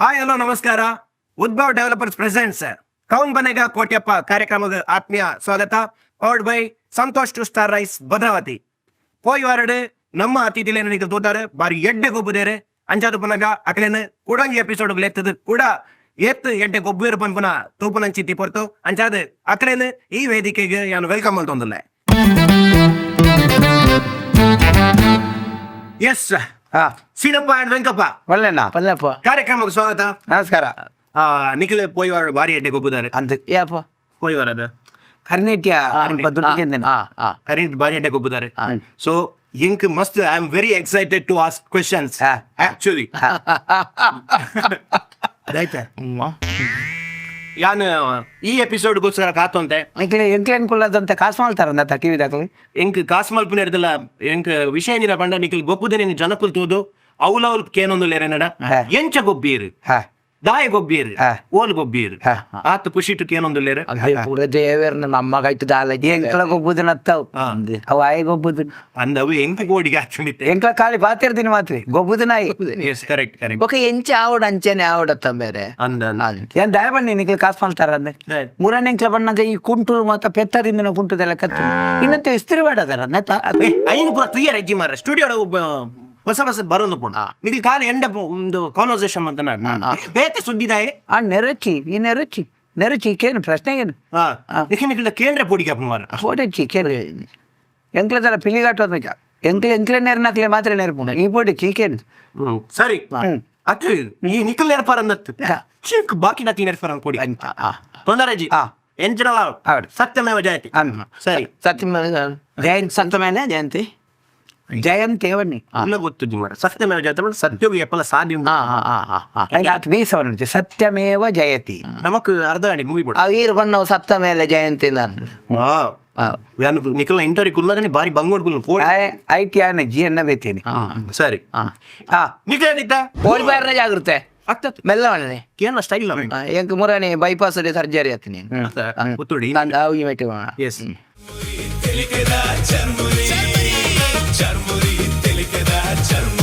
Hi, hello, ನಮಸ್ಕಾರ. Uddhav developers presents Kaun Banega ಕೋಟ್ಯಪ್ಪ ಕಾರ್ಯಕ್ರಮದ ಆತ್ಮೀಯ ಸ್ವಾಗತ. ಪವರ್ಡ್ ಬೈ ಸಂತೋಷ್ ಟು ಸ್ಟಾರ್ ರೈಸ್, ಭದ್ರಾವತಿ. ಪೋಯಿ ವಾರಡ್ ನಮ್ಮ ಅತಿಥಿಲೇನ ನಿಕಲ್ ತೂತಾರೆ, ಬಾರಿ ಎಡ್ಡೆ ಗೊಬ್ಬುದೇರೆ. ಅಂಚಾದ ಪುನಗ ಅಕಲೇನ ಕುಡೊಂಜಿ ಎಪಿಸೋಡ್ ಲೆತ್ತದು ಕೂಡ ಏತ್ ಎಡ್ಡೆ ಗೊಬ್ಬೇರು ಪನ್ಪುನ ತೂಪುನಂಚಿತ್ತಿ ಪೊರ್ತು. ಅಂಚಾದ ಅಕಲೇನ ಈ ವೇದಿಕೆಗೆ ಯಾನು welcome ಮಲ್ತೊಂದುಲ್ಲೆ. ಎಸ್. ಸೀನಪ್ಪ ಅಂಡ್ ವೆಂಕಪ್ಪ. ಒಳ್ಳೆನಾ? ಪಲ್ಲಪ್ಪ. ಕಾರ್ಯಕ್ರಮಕ್ಕೆ ಸ್ವಾಗತ. ನಮಸ್ಕಾರ. ನಿಖಿಲ್ ಪೋಯಿ ವಾರ ಬಾರಿ ಎಡ್ಡೆ ಗೊಬ್ಬುದಾರೆ. ಅಂತ. ಯಾಪ? ಪೋಯಿ ವಾರದ. ಕರ್ನೇಟಿಯ ದುಡ್ಡು. ಹಾ ಹಾ ಕರೆಂಟ್ ಬಾರಿ ಎಡ್ಡೆ ಗೊಬ್ಬುದಾರೆ. ಸೊ ಇಂಕ್ ಮಸ್ತ್, I am very excited to ask questions. Actually ಆಯ್ತಾ, ಯಾನ್ ಈ ಎಪಿಸೋಡ್ಗೋಸ್ಕರ ಕಾತೊಂತೆ. ಎಂಕ್ಲೆ ಎಂಕ್ಲೇನ್ ಕುಲ್ಲದಂತೆ ಕಾಸು ಮಾಡ್ತಾರಂತ ಟಿವಿ ದಾಕಲಿ. ಎಂಕ್ ಕಾಸ್ ಮಲ್ಪುನ ಇರ್ದಲ್ಲ. ಎಂಕ್ ವಿಷಯ ಏನಿಲ್ಲ ಪಂಡ, ನಿಖಿಲ್ ಗೊಬ್ಬುದೆ ನಿನ್ ಜನಕುಲ್ ತೂದು ಅವ್ಲವ್ಲು ಕೇನೊಂದು ಲೇರೆನಡ. ಎಂಚ ಗೊಬ್ಬೀರು? ದಾಯ ಗೊಬ್ಬೀರು? ಓಲ್ ಗೊಬ್ಬೀರು? ಆತ ಖುಷಿಟು ಕೇನೊಂದು ಲೇರೆ. ಅಯ್ಯೋ, ಪೂರ ದೇವೇರ್ನ ನಮ್ಮ ಕೈತು ದಾಲ. ಎಂಕ್ಲ ಗೊಬ್ಬುದು ಅತ್ತವು. ಅವು ಆಯ್ ಗೊಬ್ಬುದು. ಅಂದ ಅವು ಎಂಕ್ ಗೋಡಿಗೆ ಹಾಕೊಂಡಿತ್ತೆ. ಎಂಕ್ಲ ಖಾಲಿ ಬಾತಿರ್ತೀನಿ ಮಾತ್ರ ಗೊಬ್ಬುದು ನಾಯಿ. Yes, correct correct. ಬೊಕ ಎಂಚ ಆವಡ ಅಂಚನೆ ಆವಡತ್ತ ಬೇರೆ. ಅಂದ. ಏನ್ ದಯ ಬನ್ನಿ, ನಿಖಿಲ್ ಕಾಸು ಮಾಡ್ತಾರ ಅಂದೆ. ಮೂರನೇ ಎಂಕ್ಲ ಬಣ್ಣದ ಈ ಕುಂಟು ಮತ್ತ ಪೆತ್ತರಿಂದ ಕುಂಟುದೆಲ್ಲ ಕತ್ತು ಇನ್ನಂತ ಇಸ್ತ್ರಿ ಬೇಡದಾರ ನೆತ್ತ. ಐನು ಪೂರ ಕ್ಲಿಯರ್ ಐಜಿ ಮಾರ. ಸ್ಟುಡಿಯೋ ಹೊಸ ಹೊಸ ಬರೋದು ಪುಣ ನಿಖಿಲ್ ಕಾಲ ಎಂಡ ಒಂದು ಕಾನ್ವರ್ಸೇಷನ್ ಅಂತ ಬೇತೆ ಸುದ್ದಿದಾಯೆ. ಆ ನೆರಚಿ, ಈ ನೆರಚಿ ನೆರಚಿ ಕೇನು ಪ್ರಶ್ನೆ ಏನು? ಹಾ, ನಿಖಿಲ್ ನಿಖಿಲ್ ಕೇಂದ್ರ ಪೋಡಿಗೆ ಮಾರ. ಫೋಟೋ ಕೇನು ಎಂಕ್ಲ ತರ ಪಿಲಿಗಾಟು ಅಂತ ಎಂಕ್ಲ ಎಂಕ್ಲ ನೇರ್ನಾಕ್ಲೆ ಮಾತ್ರ ನೇರ್ಪುಂಡು ಈ ಪೋಟಿ ಚೀಕೇನು. ಸರಿ, ಅತ್ತು ಈ ನಿಖಿಲ್ ನೇರ್ಪಾರ ಅಂದತ್ತು. ಚಿಕ್ ಬಾಕಿ ನತಿ ನೇರ್ಪಾರ ಪೋಡಿ ತೊಂದರೆಜಿ. ಎಂಚಿನ? ಹೌದು. ಸತ್ಯಮೇವ ಜಯತಿ. ಸರಿ. ಸತ್ಯ. ಜಯಂತಿ. ಸತ್ಯಮೇನೆ ಜಯಂತಿ. ಜಯಂತಿ ಏವಣ್ಣಿ. ಇಲ್ಲ, ಗೊತ್ತು ಮಾರ. ಸತ್ಯಮೇವ ಜಯತಿ ಅಂದ್ರೆ ಸತ್ಯವು ಎಪ್ಪಲ ಸಾಧ್ಯ. ಹಾ ಹಾ ಹಾ ಹಾ ಹಾ ಅದು ಬೀಸವನು ಸತ್ಯಮೇವ ಜಯತಿ. ನಮಕ್ ಅರ್ಧ ಗಂಟೆ ಮೂವಿ ಬಿಡು. ಆ ಈರು ಬಣ್ಣವು ಸತ್ತ ಮೇಲೆ ಜಯಂತಿ ನಾನು. ಯಾನು ನಿಖಿಲ್ ಇಂಟರ್ವ್ಯೂ ಕುಲ್ಲದನೆ ಬಾರಿ ಬಂಗೋಡ್ ಕುಲ್ಲ ಫೋನ್. I T ಆನೆ ಜಿ ಎನ್ನ ಬೇತೇನೆ. ಸರಿ. ನಿಖಿಲ್ ಏನಿತ್ತ? ಓಡಿ ಬಾರ್ನ ಜಾಗೃತೆ. ಆಗ್ತದೆ. ಮೆಲ್ಲ ಮನೆ. ಕೇನ ಸ್ಟೈಲ್. ಎಂಕ್ ಮುರಾನಿ ಬೈಪಾಸ್ ಸರ್ಜರಿ ಆತು ನೀನು. ಪುತ್ತೂಡಿ. ಅವು ಮೆಟ್ಟಿ. ಎಸ್. ಚರ್ಮುರಿ, ಚರ್ಮುರಿ.